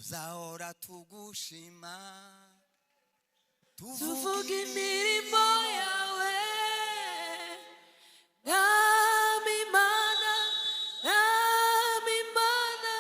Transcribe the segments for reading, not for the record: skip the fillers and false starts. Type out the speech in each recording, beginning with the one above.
Tuzahora tugushima, tuvuga imirimo yawe, Mwami Imana, Mwami Imana,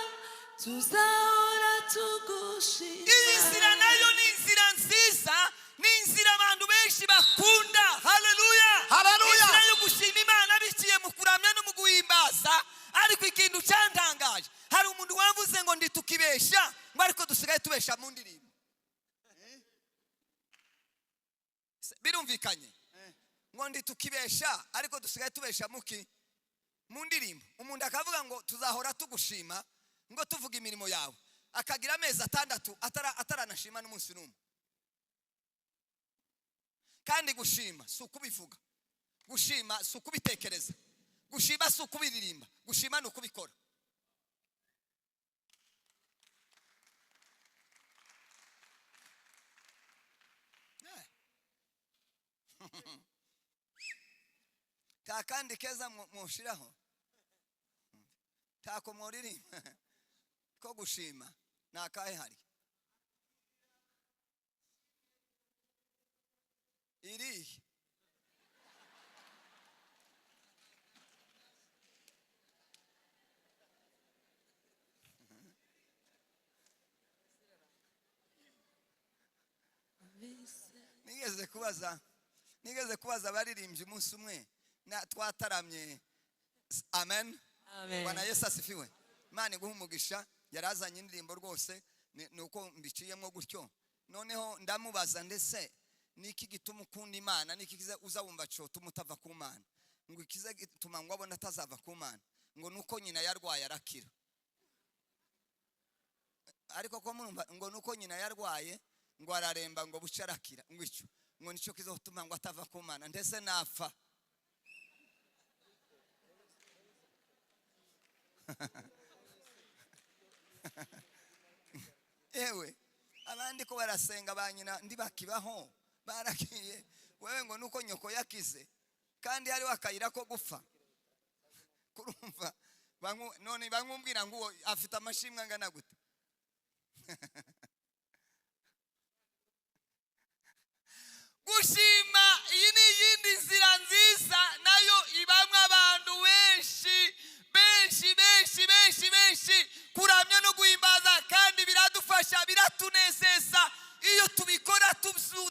tuzahora tugushima. Iyi nzira nayo ni inzira nziza, ni inzira abantu benshi bakunda. Haleluya! Haleluya! Inzira yo gushima Imana biciye mu kuramya no mu guhimbaza. Ariko ikintu cyantangaje, hari umuntu wavuze ngo nditukibesha, ngo ariko dusigaye tubesha mu ndirimbo. Birumvikanye ngo nditukibesha, ariko dusigaye tubesha muki? Mu ndirimbo. Umuntu akavuga ngo tuzahora tugushima, ngo tuvuga imirimo yawe, akagira amezi 6 ataranashima n'umunsi n'umwe. Kandi gushima si ukubivuga, gushima si ukubitekereza, gushima si ukubiririmba, gushima ni ukubikora. Nta kandi keza mushiraho, ntako mworirimba ko gushima ni akahe? Hari irihe? Nigeze kubaza abaririmbyi umunsi umwe na twataramye. Amen. Amen. Bwana Yesu asifiwe. Imana iguhe umugisha. Yarazanye indirimbo rwose, ni uko mbiciyemo gutyo. Noneho ndamubaza, ndetse niki gituma ukunda Imana? Niki kiza uza wumva cyo utava ku Mana? Ngo ikiza gituma ngo abone atazava ku Mana, ngo nuko nyina yarwaye arakira. Ariko ko murumva ngo nuko nyina yarwaye ngo araremba, ngo buce arakira, ngo icyo ngo nicyo kizotuma ngo atava ku Mana, ndetse napfa. Ewe, abandi ko barasenga ba nyina ndibakibaho, barakiye, wewe ngo nuko nyoko yakize kandi hariho akayira ko gupfa. Kurumva none bamwumvira ngo uwo afite amashimwe angana gute? Gushima iyi ni iyindi nzira nziza, nayo ibamwe abantu benshi benshi benshi benshi benshi. Kuramya no guhimbaza kandi biradufasha, biratunezeza iyo tubikora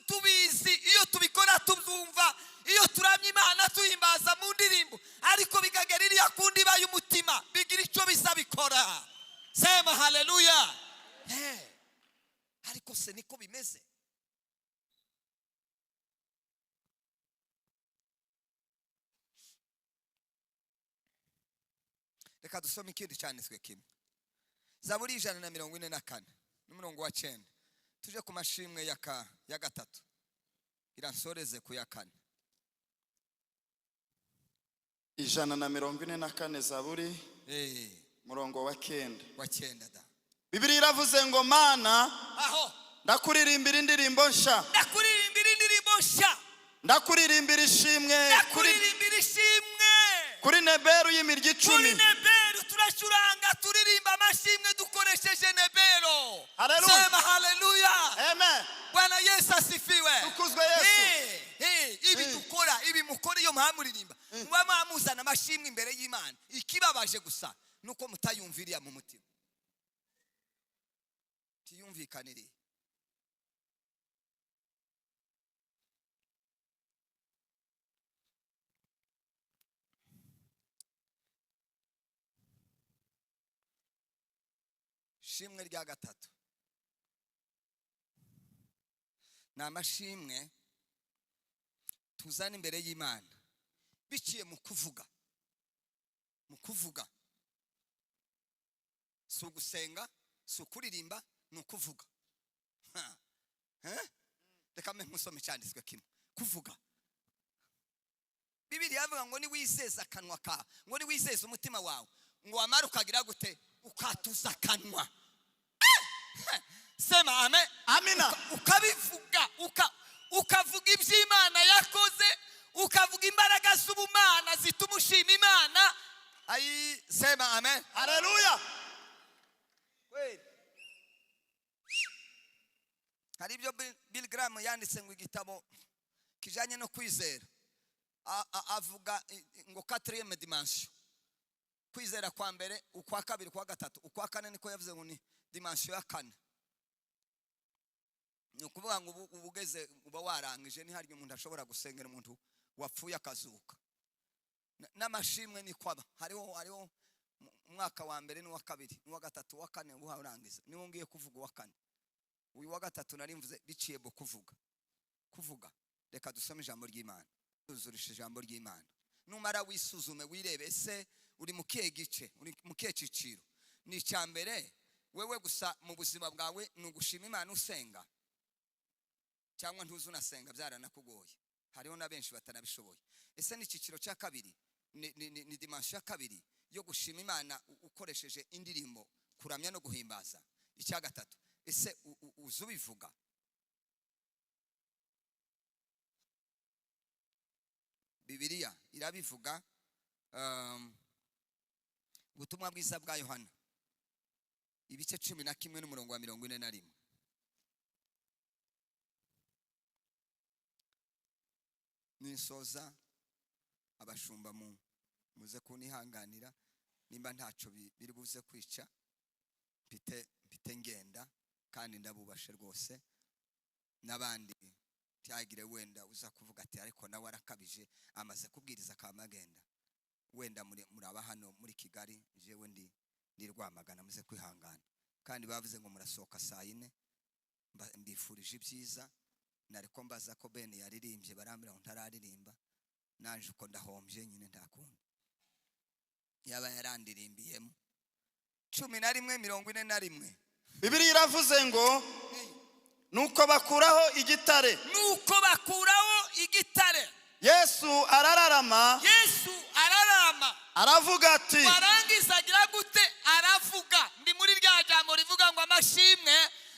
tubizi, iyo tubikora tubyumva, iyo turamya Imana tuhimbaza mu ndirimbo, ariko bikagera iriya kundi iba y'umutima, bigira icyo biza bikora. Sema haleluya. Ariko se niko bimeze? Reka dusome ikindi cyanditswe kimwe, Zaburi 144 n'umurongo wa 9, tuje ku mashimwe ya gatatu, iransoreze ku ya kane. 144 Zaburi, murongo wa 9. Wa 9 da. Bibiliya iravuze ngo Mana, aho ndakuririmbira indirimbo nshya. Ndakuririmbira indirimbo nshya. Ndakuririmbira ishimwe Ndakuririmbira ishimwe kuri neberu y'imirya 10. Kuri neberu turacuranga, turirimba amashimwe dukoresheje nebero. Haleluya. Sema haleluya. Amen. Bwana Yesu asifiwe. Tukuzwe Yesu. Ibi dukora, ibi mukora iyo muhamuririmba, muba mwamuzana amashimwe imbere y'Imana. Ikibabaje gusa nuko mutayumviriya mu mutima, tiyumvikaniriye. Ishimwe rya gatatu ni amashimwe tuzana imbere y'Imana biciye mu kuvuga. Mu kuvuga si ugusenga, si ukuririmba, ni ukuvuga. Ha. Reka mbe nkusome icyanditswe kimwe. Kuvuga, Bibiliya yavuga ngo niwizeza akanwa kawe, ngo niwizeza umutima wawe, ngo wamara ukagira gute? Ukatuza akanwa. Sema amen. Amina. Ukabivuga, ukavuga iby'Imana yakoze, ukavuga imbaraga z'ubumana zituma ushima Imana. Ayi, sema amen. Haleluya. Kweli. Hari ibyo Bill Graham yanditse ngo igitabo kijanye no kwizera, avuga ngo quatrième dimension. Kwizera kwa mbere, ukwa kabiri, ukwa gatatu, ukwa kane, niko yavuze ngo ni dimension ya kane. Ni ukuvuga ngo ubu ugeze uba warangije, ni harya umuntu ashobora gusengera umuntu wapfuye akazuka. N'amashimwe niko aba. Hariho umwaka wa mbere n'uwa kabiri n'uwa gatatu, uwa kane uba urangiza. Niwo ngiye kuvuga uwa kane. Uyu wa gatatu nari mvuze biciye mu kuvuga. Kuvuga. Reka dusome ijambo ry'Imana. Tuzurisha ijambo ry'Imana. Numara wisuzume wirebe ese uri mu kihe gice, uri mu kihe ciciro. Ni icya mbere wewe gusa mu buzima bwawe ni ugushima Imana usenga, cyangwa ntuzi unasenga byaranakugoye. Hariho na benshi batanabishoboye. Ese ni icyiciro cya kabiri, ni dimension ya kabiri yo gushima Imana ukoresheje indirimbo, kuramya no guhimbaza. Icya gatatu, ese uzi ubivuga? Bibiliya irabivuga. Ubutumwa bwiza bwa Yohana ibice 11 n'umurongo wa 41. Nisoza abashumba muze kunihanganira nimba ntaco biri buze kwica, mpite ngenda kandi ndabubashe rwose. N'abandi ntihagire wenda uza kuvuga ati ariko nawe arakabije amaze kubwiriza akamagenda. Wenda muraba hano muri Kigali, jewe ndi Rwamagana, muze kwihangana. Kandi bavuze ngo murasohoka saa yine. Mbifurije ibyiza. Nariko mbaza ko Ben yaririmbye, barambwira ngo ntararirimba. Nanje uko ndahombye nyine ntakundi. Yaba yarandirimbiyemo. 11:41. Bibiliya iravuze ngo nuko bakuraho igitare. Nuko bakuraho igitare. Yesu arararama. Yesu arararama. Aravuga ati, warangiza agira gute? Aravuga. Ndi muri rya jambo rivuga ngo amashimwe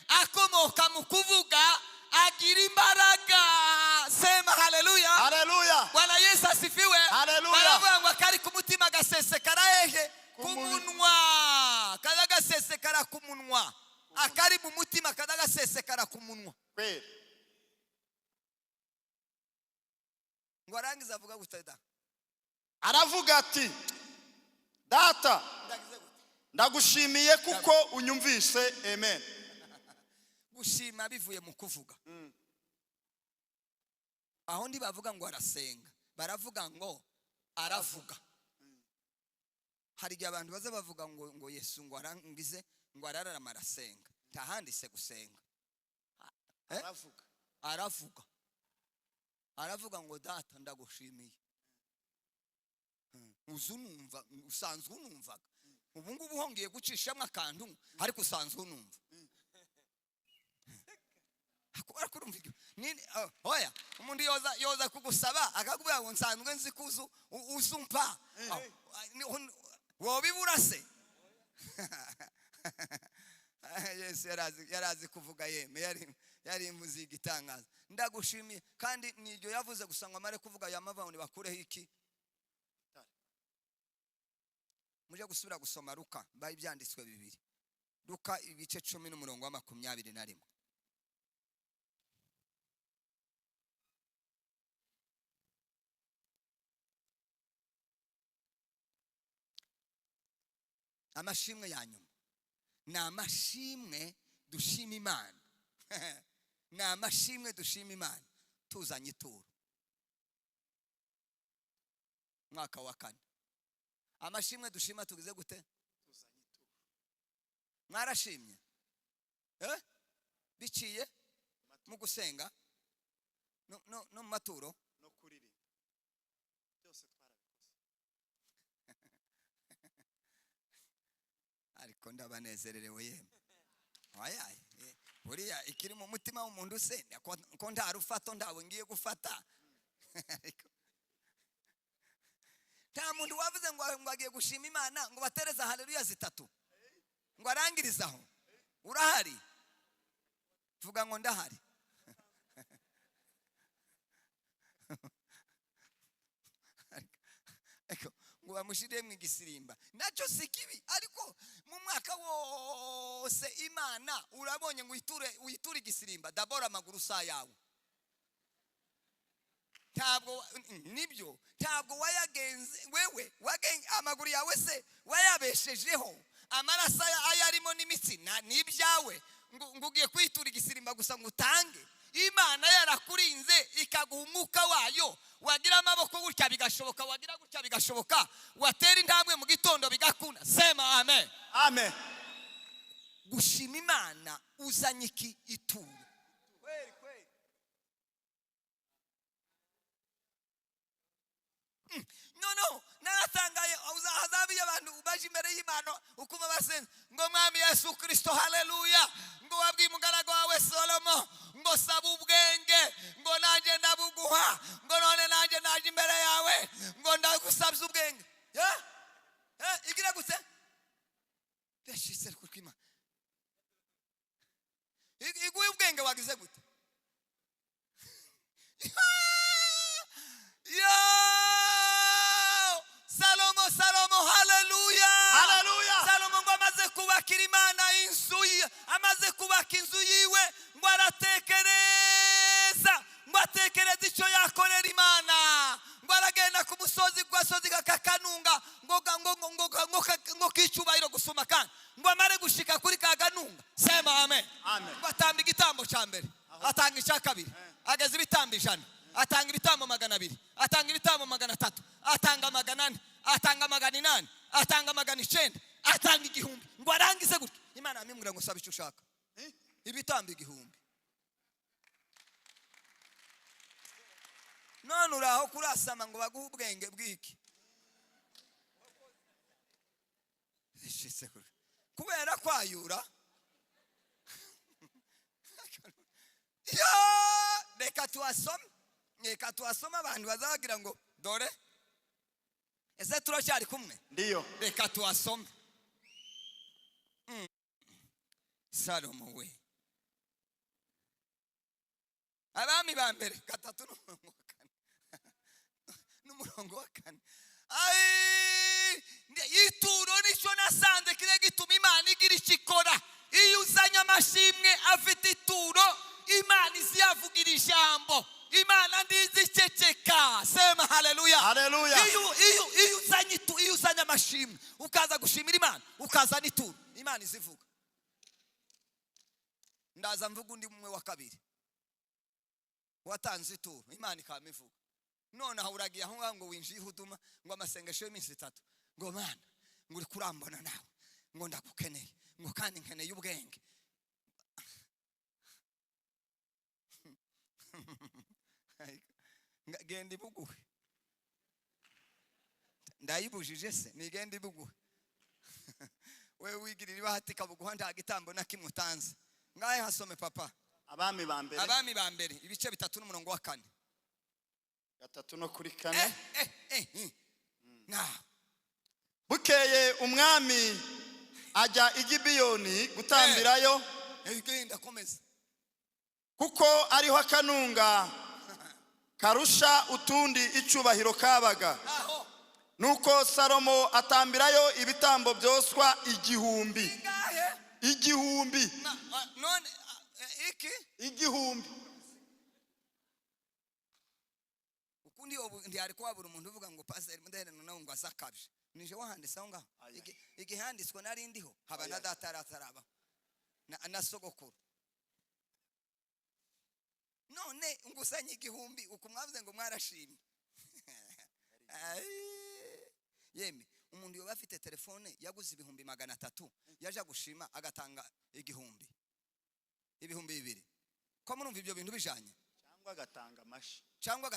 akomoka mu kuvuga agira imbaraga. Sema haleluya. Haleluya. Bwana Yesu asifiwe. Haleluya. Baravuga ngo akari ku mutima gasesekara hehe? Ku Ku munwa. Kaza gasesekara ku munwa. Akari mu mutima kaza gasesekara ku munwa. Kweli. Ngo arangiza avuga gute da? Aravuga ati, Data, Ndagize gute? ndagushimiye kuko unyumvise. Amen. Gushima bivuye mu kuvuga. Aho ndi bavuga ngo arasenga, baravuga ngo aravuga. Hari igihe abantu baza bavuga ngo Yesu ngo arangize ngo arararama arasenga. Ntahandise gusenga. Aravuga. Aravuga. Aravuga ngo Data ndagushimiye. Uzunumva, usanzwe unumvaga. Ubu ngubu hongeye gucishamo akantu ariko usanzwe unumva. Ariko urumva ibyo? Nini, oh, oya, umuntu yoza kugusaba akakubwira ngo nsanzwe nzi ko uzumpa. Oh, ni, wobibura se? Yesu yarazi kuvuga yeme, yari imvuzi igitangaza. Ndagushimiye. Kandi niryo yavuze gusa ngo amare kuvuga yamava ngo bakureho iki? Muje gusubira gusoma Luka, bayi byanditswe bibiri. Luka ibice 10 n'umurongo wa 21. Amashimwe ya nyuma ni amashimwe dushima Imana. Ni amashimwe dushima Imana tuzanye ituro. Mwaka wa kane amashimwe dushima tugize gute? Mwarashimye? Biciye mu gusenga no mu maturo no kuririmba. Byose twarabikoze. Ariko ndabanezererewe yemwe. Oya, buriya ikiri mu mutima w'umuntu se ko nta rufato ntawe ngiye gufata. Ariko nta muntu wavuze ngo agiye gushima Imana ngo batereze haleluya zitatu ngo arangirize aho. Urahari? Vuga ngo ndahari. Ariko ngo Ngo bamushire mu igisirimba, nacyo si kibi, ariko mu mwaka wose Imana urabonye ngo uyiture igisirimba. D'abord amaguru sa yawe, ntabwo nibyo, ntabwo wayagenze wewe, amaguru yawe se wayabeshejeho amaraso ayarimo n'imitsi n'ibyawe, ngo ugiye kwitura igisirimba gusa ngo utange. Imana yarakurinze ikaguha umwuka wayo, wagira amaboko gutya bigashoboka, wagira gutya bigashoboka, watera intambwe mu gitondo bigakunda. Sema amen. Amen. Gushima Imana uzanye iki? Ituro. Kweli kweli. No, naratangaye. Hazabiye abantu baje imbere y'Imana, ukuma basenze ngo: "Mwami Yesu Kristo, haleluya, ngo wabwiye umugaragu wawe Salomo ngo saba ubwenge, ngo nanjye ndabuguha, ngo none nanjye naje imbere yawe ngo ndagusabye ubwenge." Yeah? Igira gute? Yashitse kwima iguye ubwenge, wagize gute? Yo! Salomo, Salomo, haleluya! Haleluya! Salomo ngo amaze kubakira Imana inzu amaze kubaka inzu yiwe, ngo aratekereza, ngo atekereza icyo yakorera Imana, ngo aragenda ku musozi, ku gasozi kakakanunga, ngo k'icyubahiro gusuma, kandi ngo amare gushika kuri ka kanunga, sema amen. Amen. Ngo atamba igitambo cya mbere, atanga icya kabiri, ageza ibitambo 100, atanga ibitambo 200, atanga ibitambo 300, atanga 400, atanga 800, atanga 900, atanga 1000. Ngo arangize gutya, Imana yamimubwira ngo: "Saba icyo ushaka." Eh? Ibitambo 1000. None uraho kurasama ngo baguhe ubwenge bw'iki? Shitse kure. Kubera kwayura yo. Reka tuhasome, reka tuhasome, abantu bazagira ngo dore. Ese turacyari kumwe? Ndiyo. Reka tuhasome. Salomo we, Abami ba mbere 3 n'umurongo wa 4, n'umurongo wa 4. Ai, ituro nicyo nasanze kire gituma Imana igira icyo ikora. Iyo uzanye amashimwe afite ituro, Imana iziyavugira ijambo. Imana ndizi iceceka. Sema haleluya. Haleluya. Iyo uzanye amashimwe, ukaza gushimira Imana, ukazana ituro, Imana izivuga. Ndaza mvuga undi umwe wa kabiri watanze ituro, Imana ikamivuga. Nonaha uragiye aho ngaho ngo winjiye ihuduma, ngo amasengesho y'iminsi 3, ngo: "Mana, ngo uri kurambona nawe, ngo ndagukeneye, ngo kandi nkeneye ubwenge." Genda ibuguhe. Ndayibujije se? Nigenda ibuguhe. Wewe wigirira ibahati ikabuguha, nta gitambo na kimwe utanze. Ngahe hasome, papa. Abami ba mbere. Abami ba mbere ibice 3 n'umurongo wa 4. 3 no kuri 4. Naho. Bukeye umwami ajya i Gibiyoni gutambirayo, Genda, komeza. kuko ariho akanunga karusha utundi icyubahiro kabaga. Aho. Nuko Salomo atambirayo ibitambo byoswa 1000. Ingahe? 1000. None iki? 1000. Ukundi ubu ntiyari kuhabura umuntu uvuga ngo pasiteri Mudaheranwa nawe ngo azakabye. Nije wahanditse aho ngaho? Aya. Igihanditswe nari ndiho, haba na Aya. data yari atarabaho na sogokuru. None ngusanye 1000, uku mwavuze ngo mwarashimye. Ai. Yeme, umuntu yoba afite telefone yaguze 300,000, yaje gushima agatanga 1000, 2000, ko murumva ibyo bintu bijanye? Cyangwa agatanga amashi. Cyangwa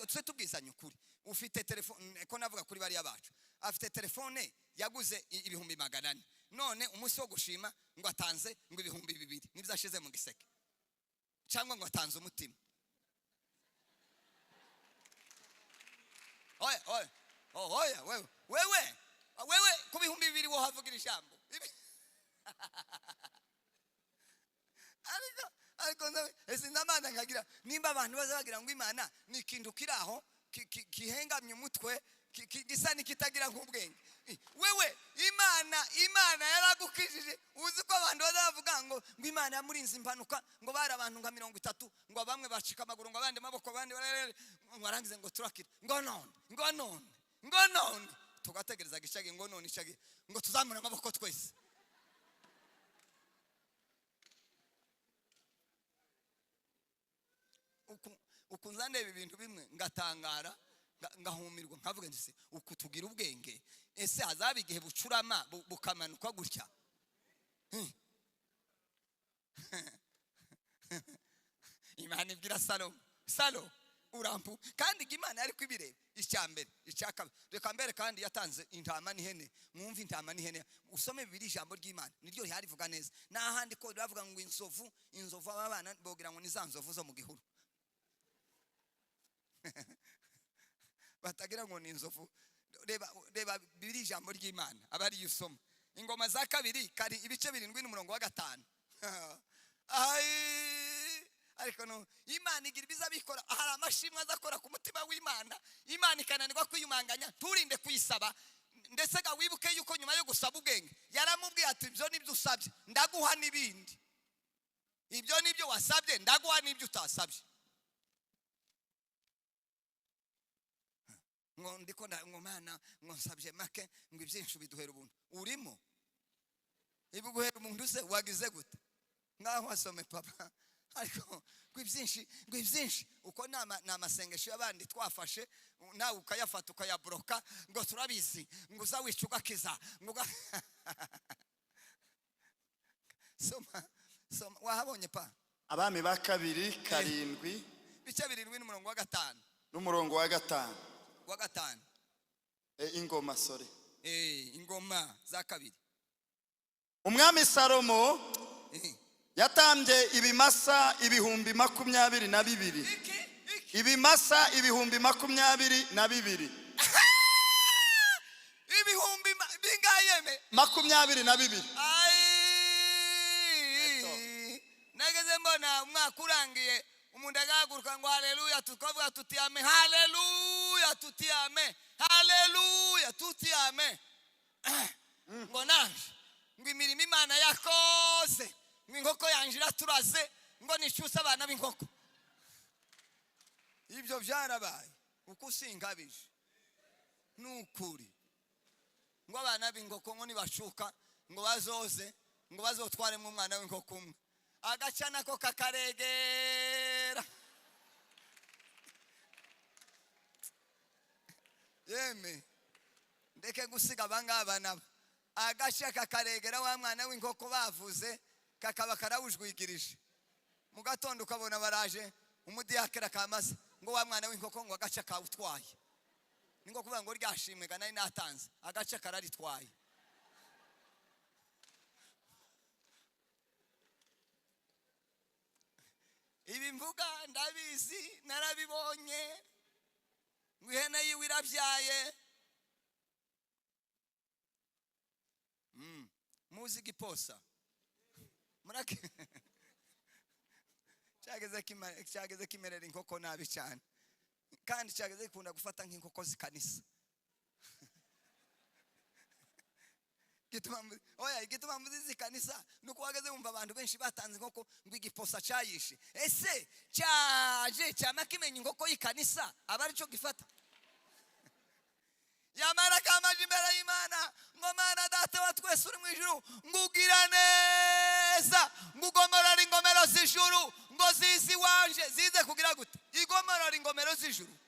tuse tubwizanye ukuri, ufite telefone, ko navuga kuri bariya bacu, afite telefone yaguze 400,000, none umunsi wo gushima ngo atanze ngo 2000, nibyo ashize mu giseke, cyangwa ngo atanze umutima. Oya, oya, oh, oya, wewe, wewe, wewe, ku 2000 wohavugira ijambo? Ariko ese ndamana nkagira nimba abantu baza bagira ngo Imana ni ikintu kiri aho kihengamye umutwe. gisa n'ikitagira nk'ubwenge. Wewe Imana yaragukijije. Uzi ko abantu bazavuga ngo Imana yamurinze impanuka, ngo bari abantu nka 30, ngo bamwe bacika amaguru, ngo abandi amaboko, abandi ngo arangize ngo turakira, ngo none ngo none ngo none, tugategereza gishage ngo none ishage, ngo tuzamure amaboko twese. Ukunza ndeba ibintu bimwe ngatangara, ngahumirwa, nkavuga nti se uku tugira ubwenge, ese hazaba igihe bucurama bukamanuka gutya? Imana ibwira Salomo, Salomo urampu. Kandi Imana yari kwibireba icya mbere, icya kabiri. Reka mbere kandi yatanze intama n'ihene. Mwumve intama n'ihene, usome bibiri, ijambo ry'Imana niryo riharivuga neza. N'ahandi ko bavuga ngo inzovu, inzovu aba bana bogira ngo ni za nzovu zo mu gihuru, batagira ngo ni inzovu. Reba bibiri, ijambo ry'Imana aba ari usoma. Ingoma za kabiri kari ibice 7 n'umurongo wa 5. Ai, ariko no Imana igira ibiza bikora. Hari amashimwe azakora ku mutima w'Imana, Imana ikananirwa kwiyumanganya, turinde kuyisaba. Ndetse ga wibuke yuko nyuma yo gusaba ubwenge yaramubwiye ati ibyo nibyo usabye ndaguha n'ibindi, ibyo nibyo wasabye ndaguha n'ibyo utasabye. Ngo ndiko ngo Mana ngo nsabye make, ngo ibyinshi biduhera ubuntu. Urimo ibiguhera umuntu se wagize gute? Ngaho wasome papa, ariko ngo ibyinshi, ngo ibyinshi uko ni amasengesho y'abandi twafashe, nawe ukayafata ukayabroka, ngo turabizi, ngo uzawica ugakiza, ngo soma, soma, wahabonye pa? Abami ba kabiri 7 bice 7 n'umurongo wa 5. N'umurongo wa 5. Wa 5. Ingoma, sorry. Ingoma za kabiri. Umwami Salomo yatambye ibimasa 22,000. Iki? Ibimasa 22,000. Ibihumbi bingahe? 22. Ai! Nageze mbona umwaka urangiye umuntu agahaguruka ngo haleluya, tukavuga tuti ame, haleluya, tuti ame, haleluya, tuti ame. Ngo nanje ngo imirimo Imana yakoze, ngo inkoko yanje iraturaze, ngo nicyuse abana b'inkoko. Ibyo byarabaye uko sinkabije nukuri. Ngo abana b'inkoko ngo nibashuka ngo bazoze, ngo bazotwaremo umwana w'inkoko umwe, agaca nako kakaregera. Yeme ndeke gusiga abangaba nabo, agaca kakaregera wa mwana w'inkoko bavuze, kakaba karawujwigirije. Mu gatondo ukabona baraje umudiyakera kamaze ngo wa mwana w'inkoko ngo agaca kawutwaye. Ni ngo kuvuga ngo ryashimwe ga nari natanze, agaca kararitwaye. Ibi mvuga ndabizi, narabibonye. Ngo ihene yiwe irabyaye. Muzi giposa. Murake. Cyageze kimerera inkoko nabi cyane. Kandi cyageze gikunda gufata nk'inkoko z'ikanisa. Oya, igituma muzi z'ikanisa nuko wageze wumva abantu benshi batanze inkoko ngo igiposa cyayishe. Ese cyaje cyama kimenya inkoko y'ikanisa aba aricyo gifata? Yamara kamaje imbere y'Imana ngo Mana data wa twese uri mu ijuru, ngugira neza, ngugomorora ingomero z'ijuru ngo zizi wanje zize kugira gute? Igomorora ingomero z'ijuru.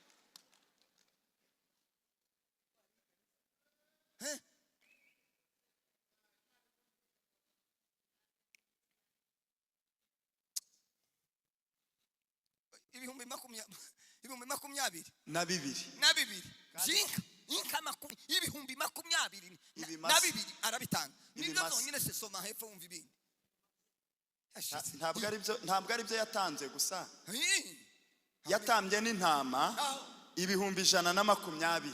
20,000 na bibiri. Na bibiri. Jinka. Inka makumi, 20,000 Ibimasa. na bibiri arabitanga. Nibyo Ibimasa. byonyine se soma hepfo wumva ibindi. Yashize. Ntabwo ari byo yatanze gusa. Hi. Yatambye n'intama Aho. 120,000.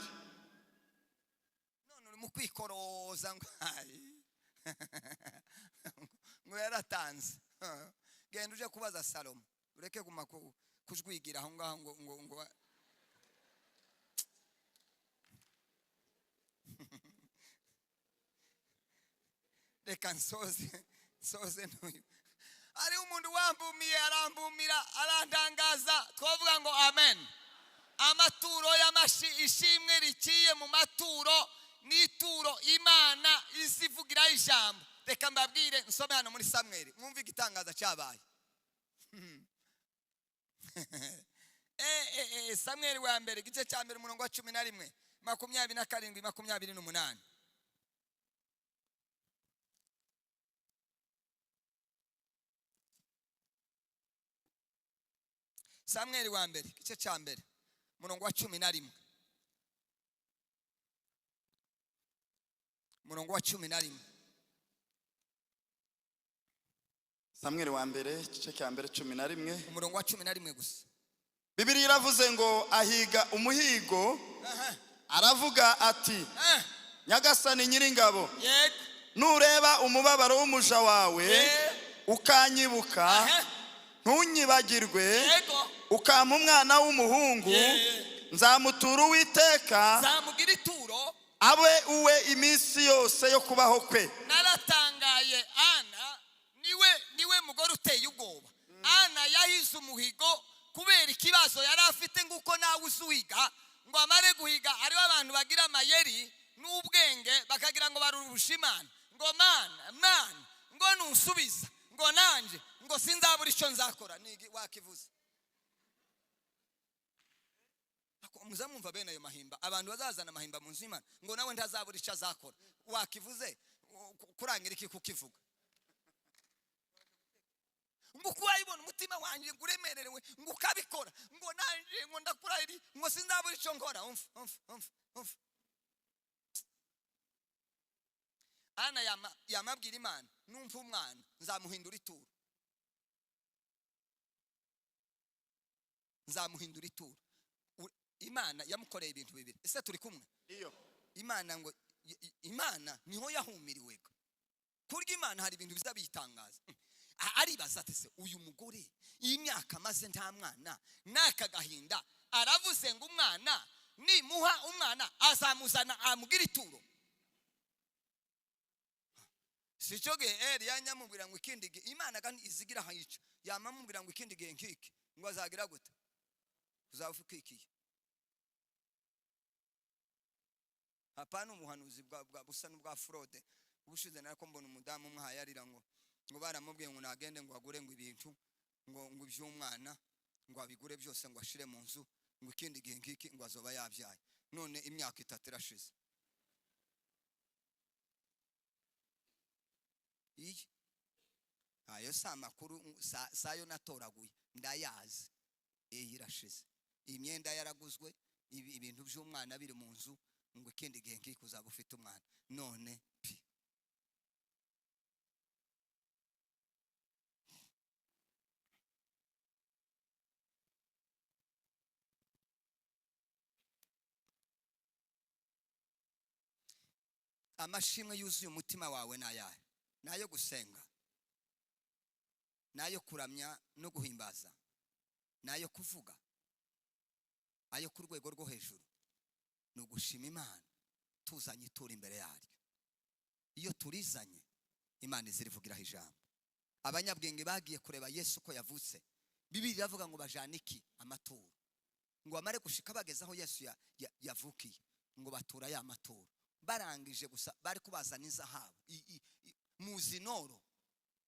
None uri mu kwikoroza ngo ayi. Ngo yaratanze. Genda uje kubaza Salomo. Ureke guma kujwigira aho ngaho ngo ngo ngo. Reka nsoze n'uyu. Hariho umuntu wambumiye, arambumira, arantangaza. Twavuga ngo amen. Amaturo y'amashi, ishimwe rikiye mu maturo n'ituro Imana izivugiraho ijambo. Reka mbabwire, nsome hano muri Samweli, mwumve igitangaza cyabaye. Samweli wa mbere, igice cya mbere, umurongo wa 11, 27, 28. Samweli wa mbere, igice cya mbere, umurongo wa 11, umurongo wa 11. Samweli wa mbere, igice cya mbere, 11. Umurongo wa 11 gusa. Bibiliya iravuze ngo: "Ahiga umuhigo, aravuga ati: 'Nyagasani Nyiringabo, nureba umubabaro w'umuja wawe, ukanyibuka, ntunyibagirwe, ukampa umwana w'umuhungu, nzamutura Uwiteka, Nzamugira ituro, abe uwe iminsi yose yo kubaho kwe.'" Naratangaye. Ana niwe mugore uteye ubwoba. Ana yahize umuhigo kubera ikibazo yari afite, nguko nawe uzuhiga. Ngo amare guhiga, hariho abantu bagira amayeri n'ubwenge, bakagira ngo barurusha Imana, ngo: "Mana, Mana, ngo nusubiza, ngo nanjye ngo sinzabura icyo nzakora." Ni wakivuze. Ako, muzamwumva bene ayo mahimba, abantu bazazana amahimba mu nzu y'Imana, ngo nawe ntazabura icyo azakora. Wakivuze kurangira iki kukivuga? Ngo uko wayibona umutima wanjye ngo uremerewe, ngo ukabikora, ngo nanjye ngo ndakurahiri, ngo sinzabura icyo nkora. Umva, umva, umva, umva. Ana yamabwira Imana: "Numva umwana, nzamuhindura ituro, nzamuhindura ituro." Imana yamukoreye ibintu bibiri. Ese turi kumwe? Iyo. Imana ngo Imana niho yahumiriwe. Kurya Imana hari ibintu biza bitangaza. Aribaza ati: "Se uyu mugore, iyi myaka amaze nta mwana n'aka gahinda, aravuze ngo umwana nimuha umwana azamuzana amugira ituro." Si cyo gihe Eri yanyamubwira ngo ikindi gihe, Imana kandi izigira ahayica, yamamubwira ngo ikindi gihe nk'iki ngo azagira gute, uzaba ukikiye. Hapana, umuhanuzi bwa busa n'ubwa fraude. Ubushize narako mbona umudamu umwe ahayarira ngo baramubwiye ngo nagende ngo agure ngo ibintu ngo iby'umwana, ngo abigure byose, ngo ashire mu nzu, ngo ikindi gihe nk'iki ngo azoba yabyaye. None imyaka 3 irashize. Iyi ayo si amakuru sayo natoraguye, ndayazi. Iyi irashize, imyenda yaraguzwe, ibintu by'umwana biri mu nzu, ngo ikindi gihe nk'iki uzaba ufite umwana. None pi. Amashimwe yuzuye umutima wawe ni ayahe? Ni ayo gusenga, ni ayo kuramya no guhimbaza, ni ayo kuvuga? Ayo ku rwego rwo hejuru ni ugushima Imana tuzanye ituro imbere yaryo. Iyo turizanye, Imana izirivugiraho ijambo. Abanyabwenge bagiye kureba Yesu ko yavutse, Bibiliya iravuga ngo bajana iki? Amaturo. Ngo bamare gushika, bageze aho Yesu yavukiye, ngo batura ya maturo. Barangije gusa, bari kubazana izahabu, muzi inoro,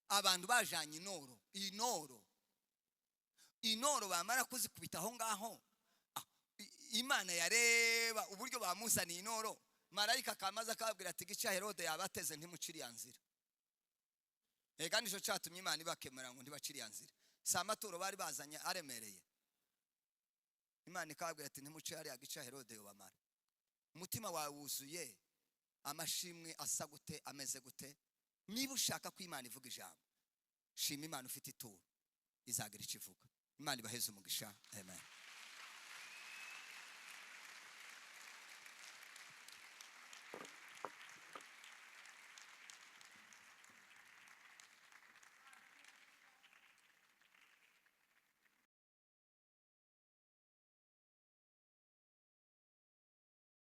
abantu bajanye inoro, inoro, inoro. Bamara kuzikubita aho ngaho, Imana yareba uburyo bamuzaniye inoro, marayika akamaze akababwira ati: "Gica Herode yabateze, ntimuciriya nzira." Ega nicyo cyatumye Imana ibakemura ngo ntibaciriya nzira. Si amaturo bari bazanye aremereye? Imana ikababwira ati: "Ntimuce hariya, gica Herode yobamara." Umutima wawe wuzuye amashimwe asa gute, ameze gute? Niba ushaka ko Imana ivuga ijambo, shima Imana ufite ituro, izagira icyo ivuga. Imana ibaheze umugisha. Amen.